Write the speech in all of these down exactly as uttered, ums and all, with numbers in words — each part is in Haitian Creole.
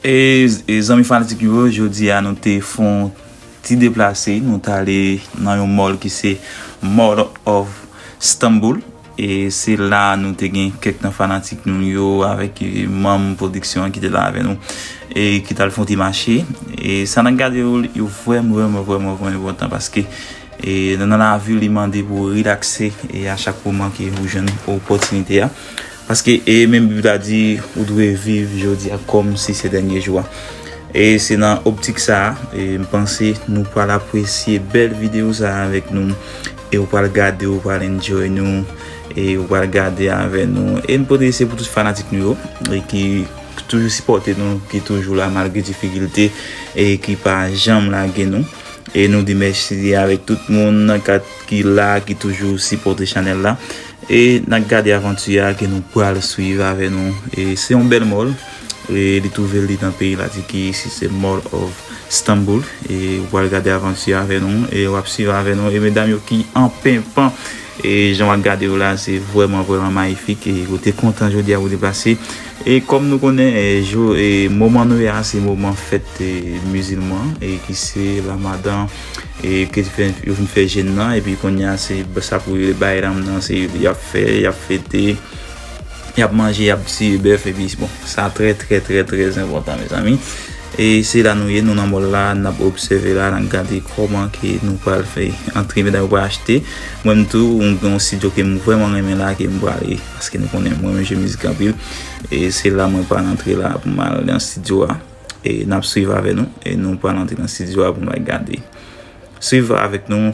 E, e zanmi fanatik yo, jodi a nou te fè yon ti deplase, nou t ale nan yon mall ki se Mall of Istanbul. E se la nou te gen kèk nan fanatik nou yo avèk, e, manm pwodiksyon an ki te la avè nou e ki t al fè yon ti mache. E sa n ap gade yo, yo vrèman, vrèman, vrèman, vrèman enpòtan paske, e, nan, nan lavi, li mande pou w rilakse e a chak moman ke ou jwenn opòtinite a. Paske, e, menm Bib la di, ou dwe viv jodi a kòm si se dènye jou a. E se nan optik sa a, e, m panse nou pral apresye bèl videyo sa a avèk nou. E ou pral gade, ou pral enjoy nou. E ou pral gade avè nou. E m pote se pou tout fanatik nou yo, e ki toujou sipòte nou, ki toujou la malgre difikilte, e ki pa janm lage nou. E nou di mèsi avèk tout moun nan kat ki la, ki toujou sipòte chanèl la. E n ap gade avanti a ke nou pral swiv avè nou. E se yon bèl mall. E li twouve li nan peyi Latiki, isi se Mall of Istanbul. E w pral gade avanti a avè nou. E w ap swiv avè nou. E medam yo ki an penpan. E jan w ap gade yo la, se vrèman, vrèman mayifik. E yo te kontan jodi a pou deplase. E kòm nou konnen, e, jou, e, moman nou ye a, se moman fèt, e, mizilman, e ki se Ramadan, e ke fè, yo fin fè jèn nan, epi kounye a, se sa pou yo Bayram nan, se y ap fè, y ap fete, y ap manje, y ap tiye bèf, epi bon, sa trè, trè, trè, trè enpòtan, mezanmi. E se la nou ye, nou nan mall la, n ap obsève la, n ap gade kòman ke nou pral fè antre, medam yo pral achte. Mwen menm tou, m gen yon stidyo ke m vrèman renmen la, ke m prale, paske nou konnen mwen menm jwe mizik anpil. E se la mwen pral antre la pou m al nan stidyo a. E n ap swiv avè nou, e nou pral antre nan stidyo a pou nou al gade. Swiv avèk nou.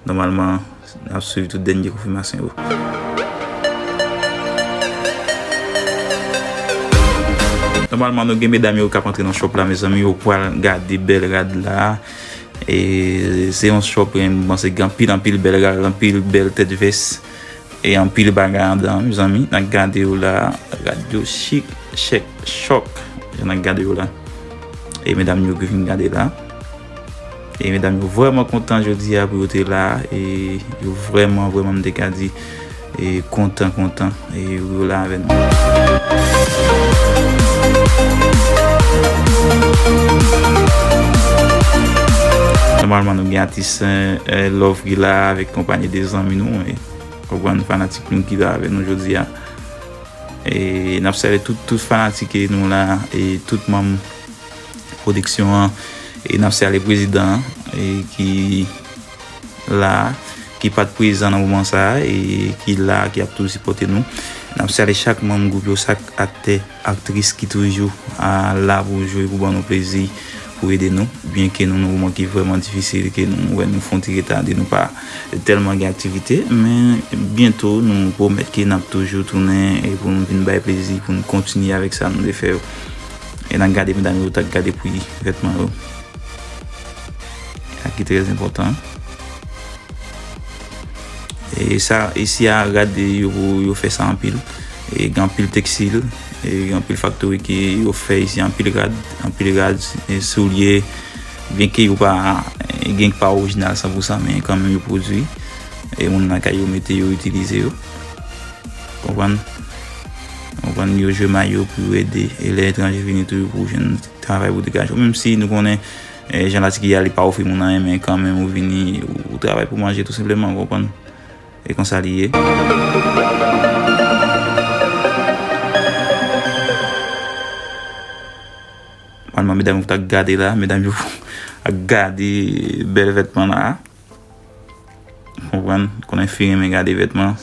Nòmalman, n ap swiv tout dènye konfimasyon yo. Nòmalman, nou gen medam yo k ap antre nan shop la, mezanmi, yo pral gade bèl rad la. E se yon shop, e, m panse gen anpil, anpil bèl rad, anpil bèl tèt vès, e anpil bagay andan, mezanmi. N ap gade yo la, rad yo chik, chèk, chòk, jan n ap gade yo la. E medam yo ki vin gade la. E medam yo vrèman kontan jodi a pou yo te la. E yo vrèman, vrèman, m te ka di, e kontan, kontan, e yo la avè nou. Nòmalman, nou gen atis, e, Love ki la avèk konpayi de zanmi nou, e, konprann, fanatik nou ki la avè nou jodi a. E n ap salye tout, tout fanatik nou la, e tout manm pwodiksyon an, e n ap salye prezidan an, e ki la, ki pa t prezan nan moman sa a, e ki la, ki ap toujou sipòte nou. N ap salye chak manm gwoup yo, chak aktè, aktris ki toujou, a, la pou jwe, pou ban nou plezi, pou ede nou. Byenke nou nan moman ki vrèman difisil, ke nou wè nou fè yon ti retade, nou pa tèlman gen aktivite, men byento nou pwomèt ke n ap toujou tounen e pou nou vin bay plezi, pou nou kontinye avèk sa nou te fè yo. E n ap gade medam yo, t ap gade pri vètman yo. Sa ki trè enpòtan. E sa, isi a, rad yo, yo fè sa anpil. E gen anpil tekstil, e gen anpil faktori ke yo fè isi, anpil rad, anpil rad, e soulye, byenke yo pa, e gen ki pa orijinal san pou san, men kanmenm yo pwodui. E moun lakay yo mete yo, itilize yo. Konprann? Konprann, yo jwe mayo pou yo ede. E lè etranje vini tou, pou jwenn travay pou degaje w. Menm si nou konnen, e, jan Latiki ye a, li pa ofri moun anyen, men kanmenm ou vini, ou, ou travay pou manje tou senpleman, ou konprann? E konsa li ye. Nòmalman, medam yo t ap gade la, medam yo ap gade bèl vètman la. Konprann? Konnen fi renmen gade vètman.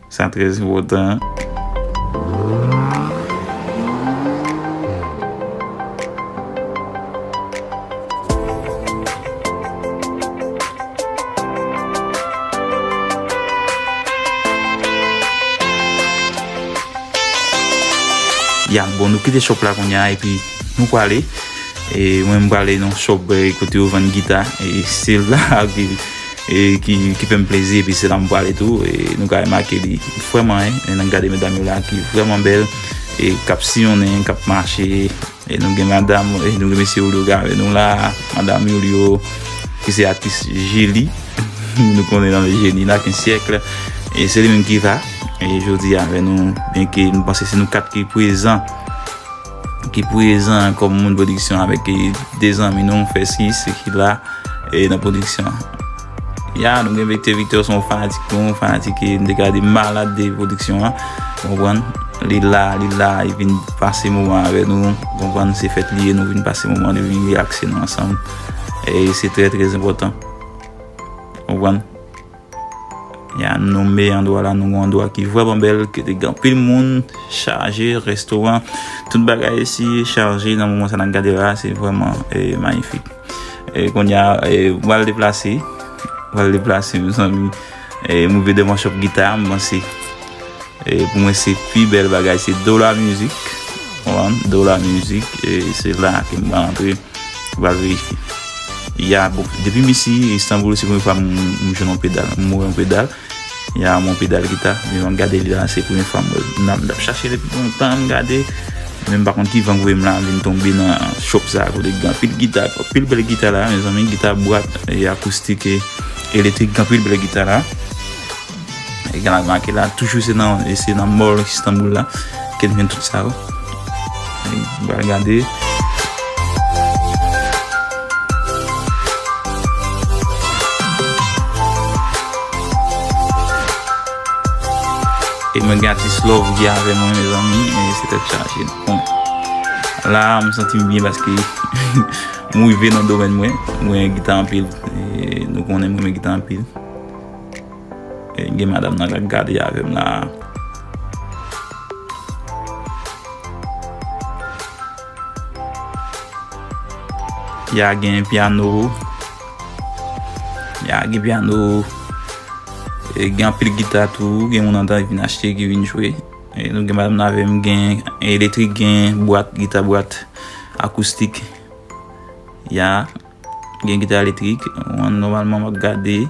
Sa trè enpòtan. Ya, bon, nou kite shop la kounye a, epi nou prale. E mwen, m prale nan shop, e, kote yo vann gita. E se la ke, e, ki, ki fè m plezi, epi se la m prale tou. E nou ka remake li vrèman, e, e n ap gade medam yo la ki vrèman bèl, e k ap siyonnen, k ap mache. E nou gen madam, e nou gen mesye Julio ki avè nou la, madam Julio, ki se atis Jeli. Nou konnen nan jeni la, kenz syèk. E se li menm ki la, e jodi a avè nou, byenke nou panse se nou kat ki prezan. ki prezan kòm moun pwodiksyon avèk, e, de zanmi nou, Fè Sis, ki la, e, nan pwodiksyon an. Ya, nou gen Vector. Vector se yon fanatik nou, fanatik, e, m te ka di malad de pwodiksyon an, ou konprann? Li la, li la, li vin pase moman avè nou, ou konprann? Se fèt li ye, nou vin pase moman, nou vin relakse nou ansanm. E se trè, trè enpòtan. Ou konprann? Ya, nou nonmen andwa la, nou gon andwa ki vrèman bèl, kote gen anpil moun, chaje, restoran, tout bagay isi chaje nan moman sa n ap gade la, se vrèman, e, mayifik. E, kounye a, e, m pral deplase, m pral deplase, mezanmi. E, m rive devan shop gita, m panse, e, pou mwen, se pi bèl bagay, se Dola Music. Ou konprann? Dola Music, e, se la ke m pral antre. Ou pral verifye. Ya, bon, depi m isi Istanbul, se premye fwa m, m jwenn yon pedal. M wè yon pedal. Ya, m wè yon pedal gita. Men m gade li la, se premye fwa m wè l. M ap, m ap chache depi lontan, m gade. Men m pa konn ki van k voye m la, m vin tonbe nan shop sa, kote gen anpil gita, anpil bèl gita la, mezanmi, gita bwat, e, akoustik, e, elektrik, gen anpil bèl gita la. E gen la make la, toujou se nan, e se nan mall Istanbul la ke n jwenn tout sa yo. E, m pral gade. E mwen gen atis Love ki avè mwen, mezanmi, e se tèt chaje. Bon, la, m santi m byen paske m rive nan domèn mwen. Mwen renmen gita anpil. E nou konnen mwen renmen gita anpil. E gen madanm nan k ap gade avè m la. Ya gen pyano. Ya gen pyano. E gen anpil gita tou. Gen moun antan ki vin achte, ki vin jwe. E nou gen madanm nan avè m, gen elektrik, gen bwat, gita bwat akoustik. Ya. Gen gita elektrik, mwen nòmalman m ap gade.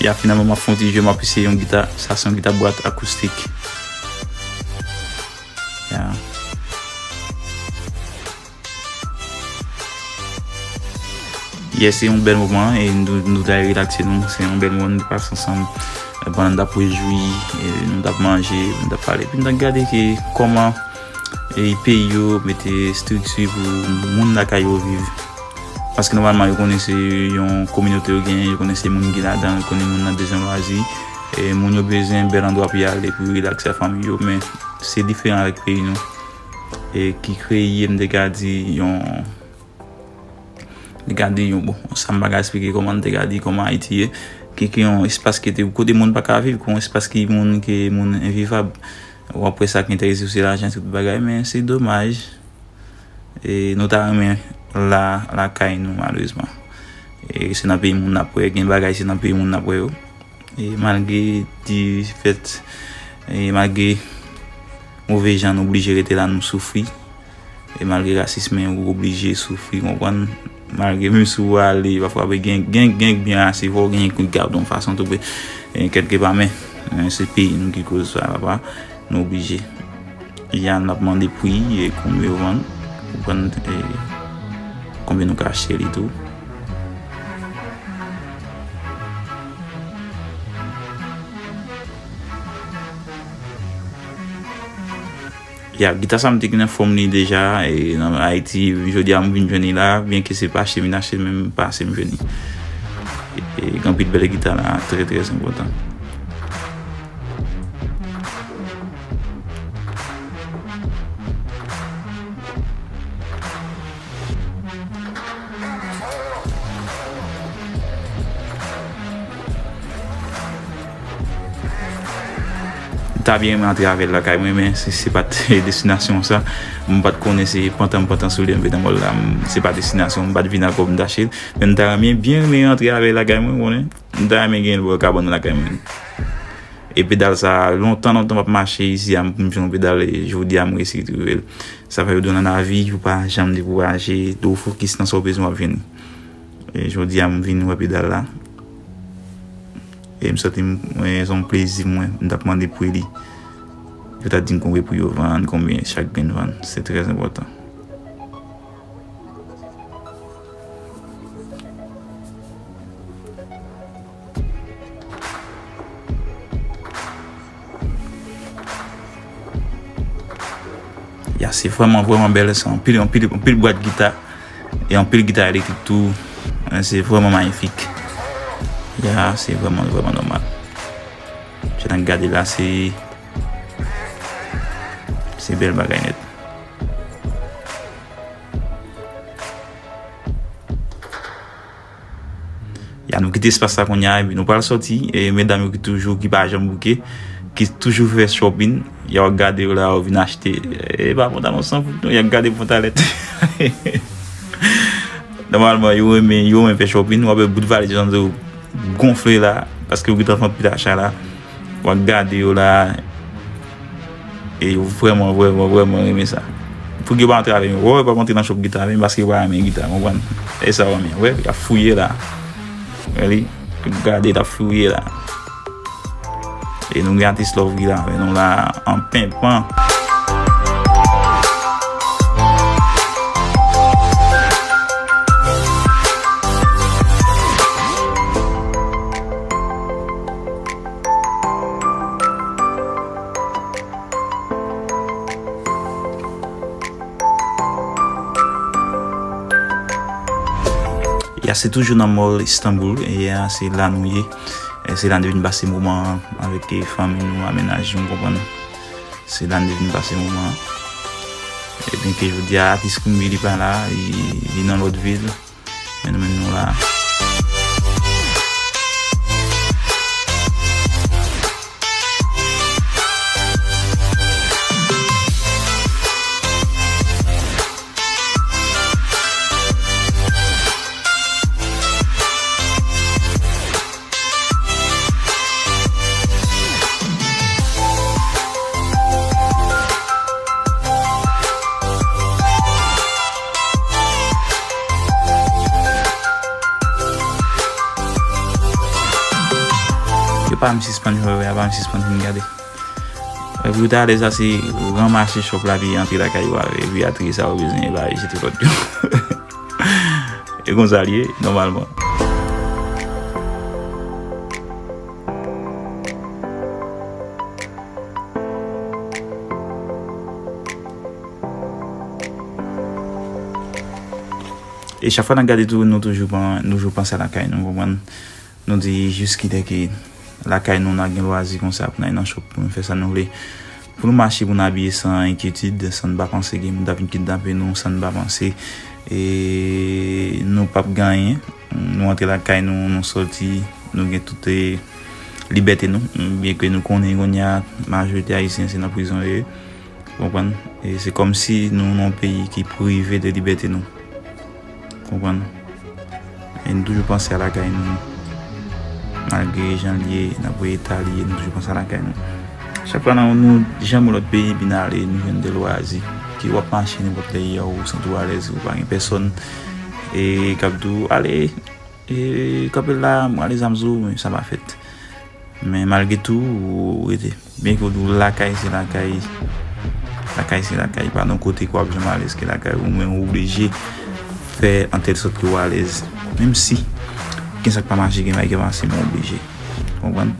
Ya, finalman, m ap fè yon ti jwe, m ap eseye yon gita. Sa se yon gita bwat akoustik. Ya. Yè, se yon bèl moman, e nou, nou t al relakse nou. Se yon bèl moman nou te pase ansanm, e, pandan n t ap rejwi, e, nou t ap manje, nou t ap pale. Epi nou t ap gade ke kòman, e, peyi yo mete estrikti pou moun lakay yo viv. Paske nòmalman, yo konnen se yon kominote yo genyen, yo konnen se moun ki ladan, yo konnen moun nan bezwen lwazi. E moun yo bezwen bèl andwa pou y ale, pou yo relakse ak fanmi yo, men se diferan avèk peyi nou. E ki kreye, m te ka di, yon, m te ka di yon, bon, sa m pa ka eksplike kòman, m te ka di kòman Ayiti ye, ki, ki yon espas ki te, kote moun pa ka viv, ki yon espas ki moun, ki moun envivab. Ou ap wè sa ki enterese w se lajan, se tout bagay, men se domaj. E nou ta renmen la, lakay nou, malerezman. E se nan peyi moun n ap wè, gen bagay se nan peyi moun n ap wè yo. E malgre di fèt, e malgre move jan nou oblije rete la, nou soufri. E malgre rasis, men ou oblije soufri, konprann? Malgre menm si w ale, pafwa gen, gen, gen k byen ase fò, gen k gade yon fason tou, e kèlkepa, men, e se peyi nou ki koz sa, papa. Nou oblije. Ya, n ap mande pri, e konbyen yo vann, ou konprann, e konbyen nou ka achte li tou. Ya, gita sa m te gen nan fon m li deja, e nan Ayiti, jodi a m vin jwenn li la, byenke se pa achte m vin achte l, men m pase m jwenn li. E, e gen anpil bèl gita la, trè, trè enpòtan. M ta byen renmen antre avè l lakay mwen, men se, se pa t destinasyon sa. M pa t konnen se pantan m pantan sou li, m vin nan mòl la, m, se pa destinasyon, m pa t vin ak kòb m t achte l. Men m ta renmen, byen renmen antre avè l lakay mwen, konnen. M ta renmen gen l bò kabann lakay mwen. E pedal sa, lontan, lontan m ap mache isi a, m, pou m jwenn yon pedal, e jodi a m resi twouve l. Sa fè yo di w nan lavi, ou pa janm dekouraje, ou fokis nan sa w bezwen, w ap jwenn li. E jodi a, m vin wè pedal la. E m santi m, mwen, se yon plezi mwen, m t ap mande pri li. Yo ta di m konbyen pou yo vann, konbyen chak grenn vann. Se trè enpòtan. Ya, se vrèman, vrèman bèl, se anpil, anpil, anpil bwat gita, e anpil gita elektrik tou. E se vrèman mayifik. Ya, se vrèman, vrèman nòmal. Jan n ap gade la, se, se bèl bagay nèt. Ya, nou kite espas la kounye a, epi nou pral sòti. E medam yo ki toujou, ki pa janm bouke, ki toujou fè shopping, y ap gade yo la, yo vin achte. E pa pantalon san fout non, y ap gade pantalèt. Nòmalman, yo renmen, yo renmen fè shopping, w ap wè bout valèt yo santi yo gonfle la, paske yo gentan fè anpil acha la. W ap gade yo la, e yo vrèman, vrèman, vrèman renmen sa. Pou yo pa antre avè m, wè, yo p ap antre nan shop gita avè m, paske yo pa renmen gita, konprann? E sa yo renmen, wè, y ap fouye la. Wè li, gade, y ap fouye la. E nou gen atis Lovely la avè nou la, an penpan. Ya, se toujou nan mall Istanbul, e ya, se la nou ye. E se la nou vin pase moman an avèk, e, fanmi nou, a mennaj nou, konprann. Se la nou vin pase moman an. E byen ke jodi a, atis Koumbi li pa la, li, li nan lòt vil. Men nou menm nou la. Yo pa m sispann jwe, yo pa m sispann fin gade. Epi ou ta alèz la, se ranmase chòp la, epi antre lakay ou avè, epi atriye sa ou bezwen, epi jete lòt yo. E konsa l ye, nòmalman. E chak fwa n ap gade tou, nou toujou pan-, nou toujou panse a lakay nou, konprann? Nou di jis kilè ke lakay nou, n a gen lwazi konsa pou n al nan shop, pou nou fè sa nou vle. Pou nou mache, pou nou abiye san enkyetid, san n pa panse gen moun t ap vin kidnape nou, san n pa panse, e nou p ap gen anyen. Nou antre lakay nou, nou sòti, nou gen tout, e, libète nou. Byen ke nou konnen kounye a, majorite Ayisyen se nan prizon yo ye. Konprann? E se kòmsi nou nan yon peyi ki prive de libète nou. Konprann? E nou toujou panse a lakay nou. Malgre jan l ye, nan eta l ye, nou toujou panse a lakay nou. Chak fwa nou, nou janbe yon lòt peyi, epi n ale, nou jwenn de lwazi. Ke w ap mache nenpòt lè, ou santi w alèz, ou pa gen pèsonn, e k ap di w, "Ale, e, kanpe la, m prale zam sou ou," men sa pa fèt. Men malgre tou, ou rete. Byen ke w di w lakay se lakay, lakay se lakay, pa nan kote ke w ap janm alèz ke lakay ou, men ou oblije fè antèl sòt ke w alèz. Menm si gen sa k pa mache, gen bagay ki pa mache, men w oblije. Konprann?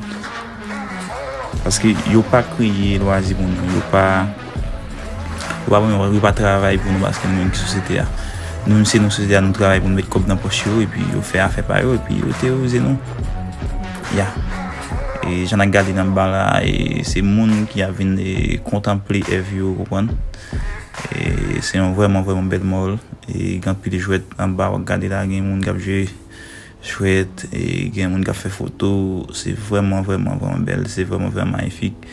Paske yo pa kreye lwazi pou nou, yo pa Yo pa ban nou, yo pa travay pou nou paske nou menm ki sosyete a. Nou menm se nou sosyete a, nou travay pou nou met kòb nan pòch yo, epi yo fè afè pa yo, epi yo teworize nou. Ya. E jan n ap gade n anba la, e se moun ki ap vin, e, kontanple èv yo, konprann? E se yon vrèman, vrèman bèl mall. E gen anpil jwèt anba, w ap gade la, gen moun k ap jwe jwèt, e gen moun k ap fè foto, se vrèman, vrèman, vrèman bèl, se vrèman, vrèman mayifik.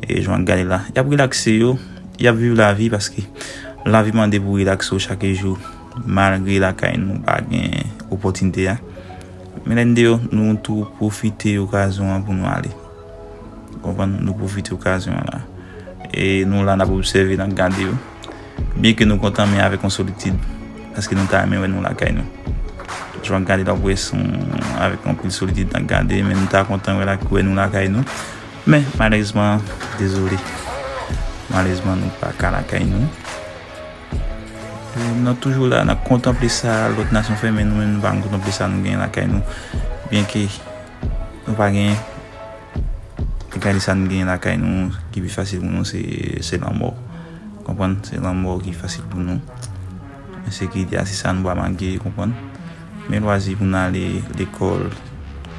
E jan w ap gade la, y ap relakse yo, y ap viv lavi paske lavi mande pou w relakse w chak jou, malgre lakay nou pa gen opòtinite a. Men lè n deyò, nou tou pwofite okazyon an pou nou ale. Konprann? Nou pwofite okazyon an la. E nou la, n ap obsève, n ap gade yo. Byen ke nou kontan, men avèk yon solitid, paske nou ta renmen wè nou lakay nou. Jan w ap gade l, w ap wè se yon, avèk yon pil solitid n ap gade, men nou ta kontan wè la, wè nou lakay nou. Men, malerezman, dezole. Malerezman, nou pa ka lakay nou. E, n ap toujou la, n ap kontanple sa lòt nasyon fè, men nou menm, nou pa kontanple sa nou genyen lakay nou. Byenke nou pa genyen, gade sa nou genyen lakay nou, ki pi fasil pou nou, se, se lanmò. Konprann? Se lanmò ki fasil pou nou. Ensekirite a, se sa nou pa manke, konprann? Men lwazi pou n ale lekòl,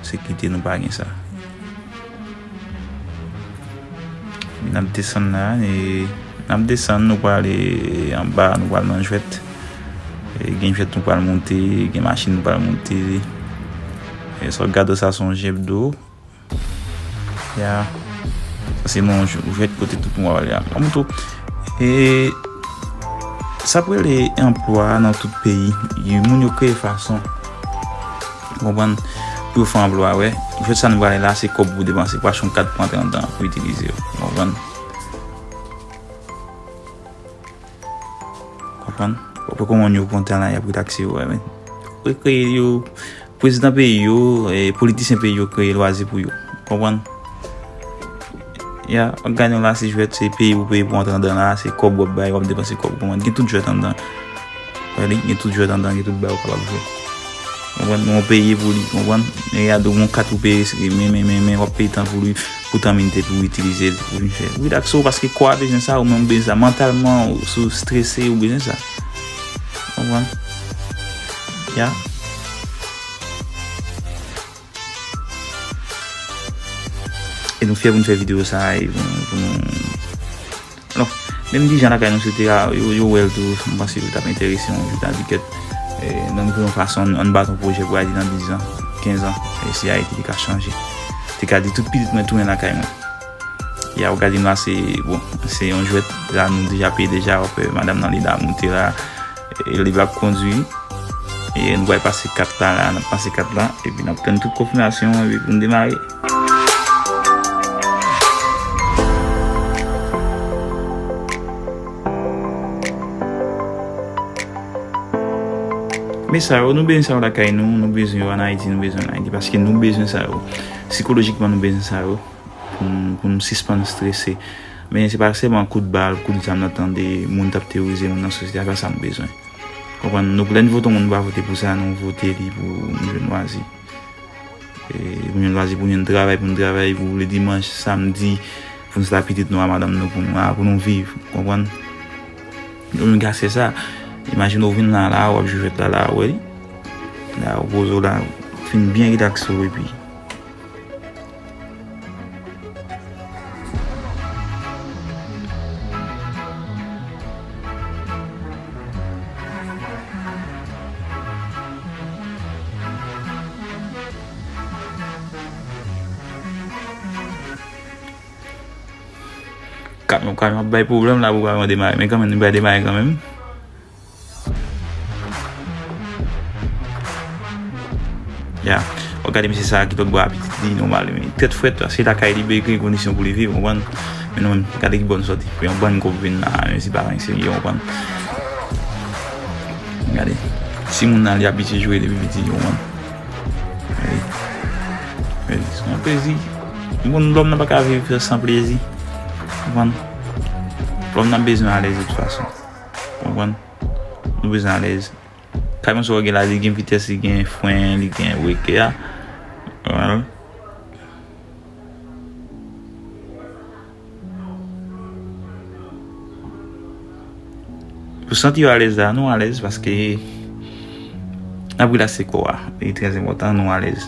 sekirite nou pa gen sa. N ap desann la, e n ap desann, nou prale anba, nou pral nan jwèt. E gen jwèt nou pral monte, gen machin nou pral monte. E sa w gade sa, se yon jèp dlo. Ya. Sa se yon jwèt kote tout moun ap ale a. Mwen montre w. E sa pou rele anplwa nan tout peyi. Yo, moun yo kreye fason. Ou konprann? Pou yo fè anplwa, wè. Jwèt sa nou prale la, se kòb pou depanse. Pou achte yon kat pou antre anndan, pou itilize yo. Ou konprann? Konprann? W ap wè kòman yo kontan la, y ap rilakse yo, wè, men. Yo kreye yo, prezidan peyi yo, e, politisyen peyi yo kreye lwazi pou yo. Konprann? Ya, w ap gade yon lase jwèt, se peye pou peye pou antre anndan la, se kòb w ap bay, w ap depanse kòb, konprann? Gen tout jwèt anndan. Wè li, gen tout jwèt anndan, gen tout bagay ou kapab jwe. Konprann? Men w peye pou li, konprann? Men gade yon kat ou peye, se men, men, men, men, w ap peye tan pou li, pou tan minit epi w itilize l, pou vin fè. Rilakse w, paske kò a bezwen sa, ou menm ou bezwen sa. Mantalman, ou, si w strese, ou bezwen sa. Konprann? Ya. E nou fyè pou nou fè videyo sa a, e pou nou, pou nou, alò, menm dirijan lakay nou, et cetera, yo, yo wè l tou, m panse yo t ap enterese yon jou, ta di kèt, e, nan yon fason, ann, ann bat yon pwojè pou al di nan diz an, kenz an, e si Ayiti te ka chanje. Te ka di tout pitit mwen tounen lakay mwen. Ya, w gade nou la, se, bon, se yon jwèt, la nou deja peye deja, w ap wè madanm nan li la, moute la, e li p ap kondwi. E nou pral pase kat la, la, n ap pase kat la, epi n ap tann tout konfimasyon, epi pou n demare. Men sa yo, nou bezwen sa yo lakay nou, nou bezwen yo ann Ayiti, nou bezwen ann Ayiti, paske nou bezwen sa yo. Sikolojikman, nou bezwen sa yo pou n, pou n sispann strese. Men se pa sèlman kout bal, kout zam n ap tande, moun t ap teworize moun nan sosyete a, se pa sa nou bezwen. Konprann? Nou, lè n vote yon moun, nou pa vote pou sa, nou vote li pou nou jwenn lwazi. E, pou nou jwenn lwazi, pou nou jwenn travay, pou nou travay, pou ledimanch, samdi, pou nou sot ak pitit nou a madanm nou, pou nou, a, pou nou viv, konprann? Nou menm ki aksè sa, imajine w vin la, la, w ap jwe jwèt la, la, w wè li. La, w poze w la, w fin byen rilakse w, epi Kamyon, kamyon ap bay pwoblèm la pou kamyon demare. Men kanmenm, li pral demare kanmenm. Ya. W ap gade mesye sa a ki lòt bò a, pitit li nòmal, men tèt frèt, se lakay li, ben, li kreye kondisyon pou li viv, konprann? Men nou menm, gade ki bò n sòti. Pou yon bann kòb vin la, mesye pa anyen serye, konprann? Gade. Timoun nan, li abitye jwe depi piti, konprann? Gade. Men se yon plezi. Bon, lòm nan pa ka viv san plezi. Konprann? Lòm nan bezwen alèz de tout fason. Konprann? Nou bezwen alèz. Kamyon sa w gen la, li gen vitès, li gen fren, li gen brake a. Konprann? Pou santi yo alèz la, nou alèz paske n ap rilakse kò a. Li trè enpòtan, nou alèz.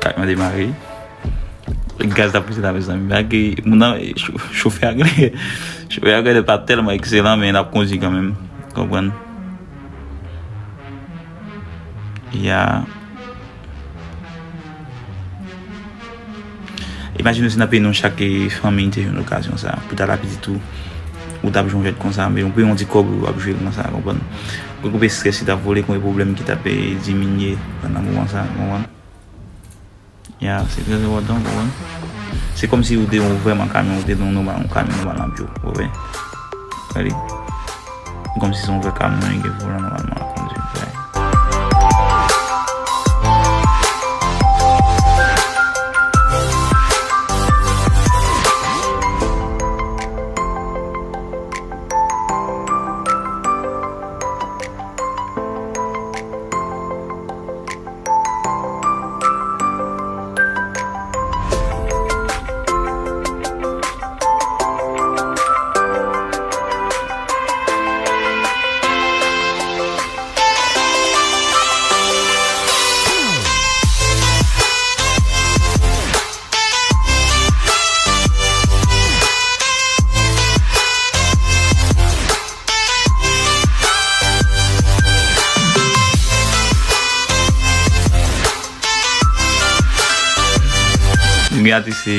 Kamyon demare. Gaz la pouse la, mezanmi. Bagay, moun nan, cho-, chofè a gen, Bagay la pa tèlman ekselan, men n ap kondui kanmenm. Konprann? Ya. Imajine w si nan peyi nou chak, eh, fanmi te jwenn okazyon sa pou t al ak pitit ou, ou t ap jwenn jwèt konsa, men yon peyi yon ti kòb ou ap jwe l konsa, konprann? Pou koupe strès li t ap vole, konn pwoblèm ki t ap, eh, diminye pandan moman sa, konprann? Ya, se trè enpòtan, konprann? Se kòmsi ou te yon vrèman kamyon, ou te yon nòmal, yon kamyon nòmal nan pye w, konprann? Gade. Kòmsi se yon vrè kamyon, li gen volan nòmalman l ap kondui, frè. Gen atis se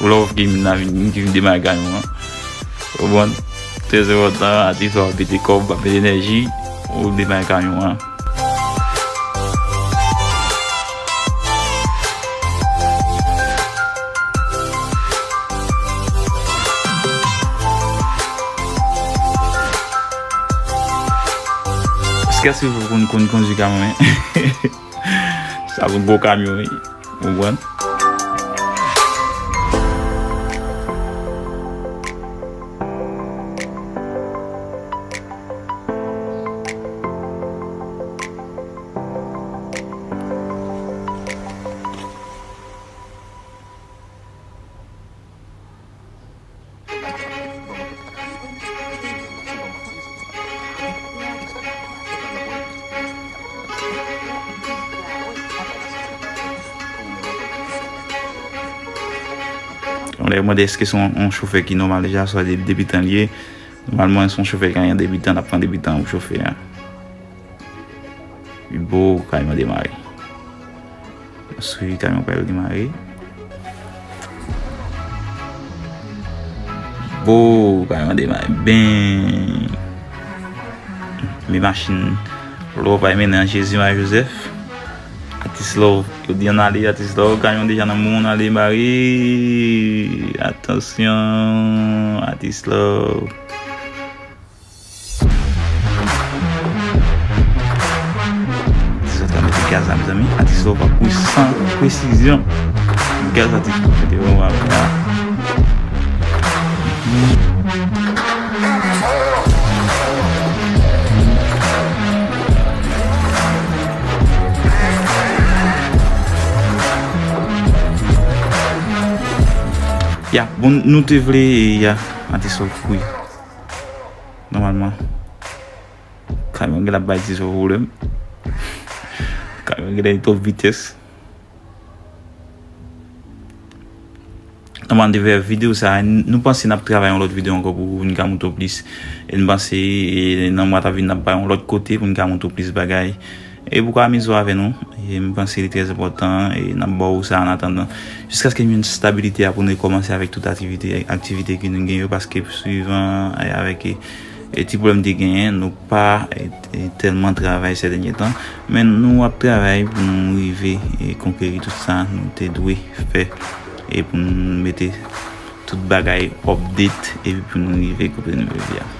Love ki vin la, vin, ki vin demare kamyon an. Ou konprann? Trè enpòtan, atis w ap mete kòb, w ap mete enèji, ou demare kamyon an. Èske, èske w konn, konn kondui kamyon, men? Sa yon gwo kamyon, wi. Ou konprann? Lè yo mande èske se yon, yon chofè ki nòmal deja, swa de-, debitan li ye. Nòmalman, se yon chofè ki gen debitan, n ap pran debitan pou chofè a. Wi, bo, kamyon demare. Swivi kamyon pa yo demare. Bo, kamyon demare. Ben. Men machin Love pa mennen an Jezi, Mari Jozèf. Atis Love, yo di ann ale, Atis Love, kamyon deja nan moun, ale mare. Atansyon, Atis Love. Atis Love ka mete gaz la, mezanmi. Atis Love ap kouri san presizyon. Gaz Atis Love mete bon, bon, bon. Ya, bon, nou te vle, ya, Atis Love kouri. Nòmalman, kamyon genlè ap bay Atis Love pwoblèm. Kamyon genlè twòp vitès. Nòmalman, te fè videyo sa, n-, nou panse n ap travay yon lòt videyo ankò pou, pou n ka montre w plis. E n panse, e, nan mwa t ap vini, n ap bay yon lòt kote pou n ka montre w plis bagay. E pou w ka amize w avè nou, e m panse li trè enpòtan, e n ap ba w sa an atandan. Jiskaske n jwenn stabilite a pou n rekòmanse avèk tout aktivite, aktivite ke nou gen yo, paske swivan, e, avèk, e, e ti pwoblèm te genyen, nou pa, e, e, tèlman travay sè dènye tan, men nou ap travay pou nou rive, e, konkeri tout sa nou te dwe fè, e pou nou mete tout bagay update, epi pou nou rive kote nou vle ye a.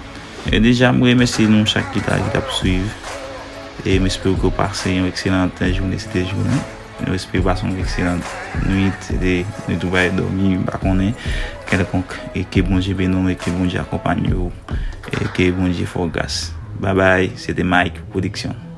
E deja, m remèsye nou chak ki ta, ki t ap swiv, e m espere ke w pase yon ekselan jounen, se te jounen. Nou espere pase yon ekselan nwit, se te nwit ou pa dòmi, m pa konnen, kèlkonk, e ke Bondye beni w, e ke Bondye akonpanye w, e ke Bondye fè w gras. Babay, se te Mike Production.